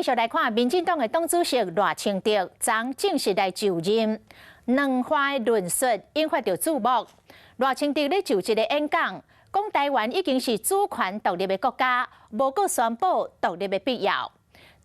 繼續來看民進黨的黨主席賴清德，昨正式來就任，軟化論述引發著注目。賴清德咧就職的演講，講台灣已經是主權獨立的國家，無閣宣布獨立的必要。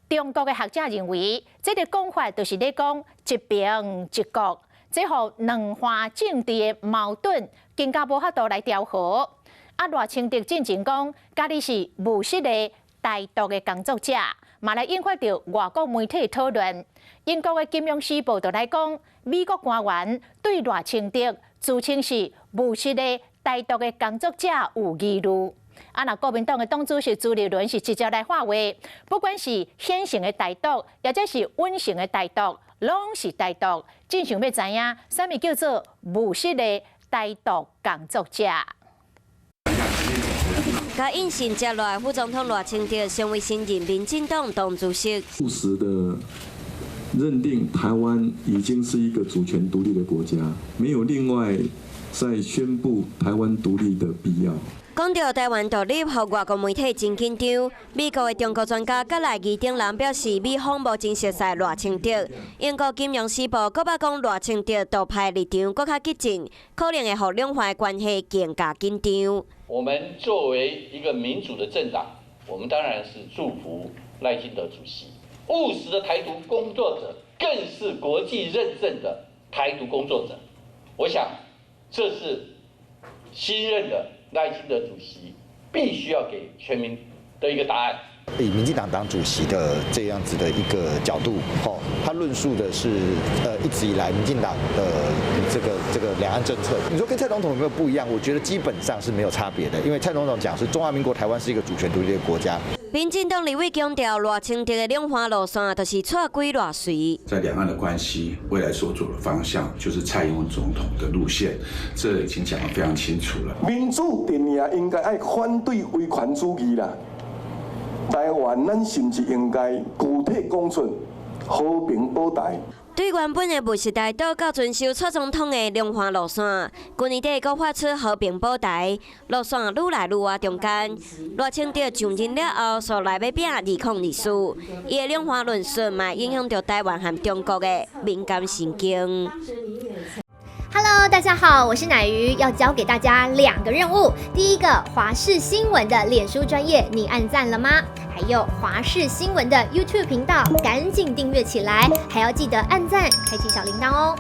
中國的學者認為，這個講法就是咧講一邊一國，這予兩岸政治的矛盾更加無法度來調和。啊，賴清德進前講，家己是務實的台獨的工作者，嘛來引發著外國媒體討論。英國的《金融時報》就來講，美國官員對賴清德自稱是務實的台獨的工作者有疑慮。啊，若國民黨的黨主席朱立倫是直接來發話，不管是顯性的台獨，抑者是隱性的台獨，攏是台獨。真想欲知影，啥物叫做務實的台獨工作者？共應承接落來副總統賴清德成為新任民進黨黨主席。務實的認定台灣已經是一個主權獨立的國家，沒有另外再宣布台灣獨立的必要。講著台灣獨立，予外國媒體真緊張。美國的中國專家佮賴義等人表示，美方無真熟似賴清德。英國金融時報閣捌講賴清德獨派立場閣較激進，可能會予兩岸關係更加緊張。我們作為一個民主的政黨，我們當然是祝福賴清德主席。務實的台獨工作者，更是國際認證的台獨工作者。我想，這是新任的賴清德主席必須要給全民的一個答案。以民進黨黨主席的這樣子的一個角度，吼，他論述的是，一直以來民進黨的這個兩岸政策。你說跟蔡總統有沒有不一樣？我覺得基本上是沒有差別的，因為蔡總統講是中華民國台灣是一個主權獨立的國家。民進黨立委強調，賴清德的兩岸路線就是掣鬼賴隨。在兩岸的關係未來所走的方向，就是蔡英文總統的路線，這已經講得非常清楚了。民主陣營應該愛反對威權主義啦。台灣，咱是毋是應該具體講出和平保台？對原本的務實台獨到遵守蔡總統的兩岸路線，去年底閣發出和平保台路線，愈來愈倚中間。賴清德上任了後，紲來欲拚2024，伊的兩岸論述嘛，影響著台灣和中國的敏感神經。 Hello，大家好，我是乃瑜，要交給大家兩個任務。第一個，華視新聞的臉書專頁，你按讚了嗎？還有華視新聞的 YouTube 頻道，趕緊訂閱起來，還要記得按讚，開啟小鈴鐺哦。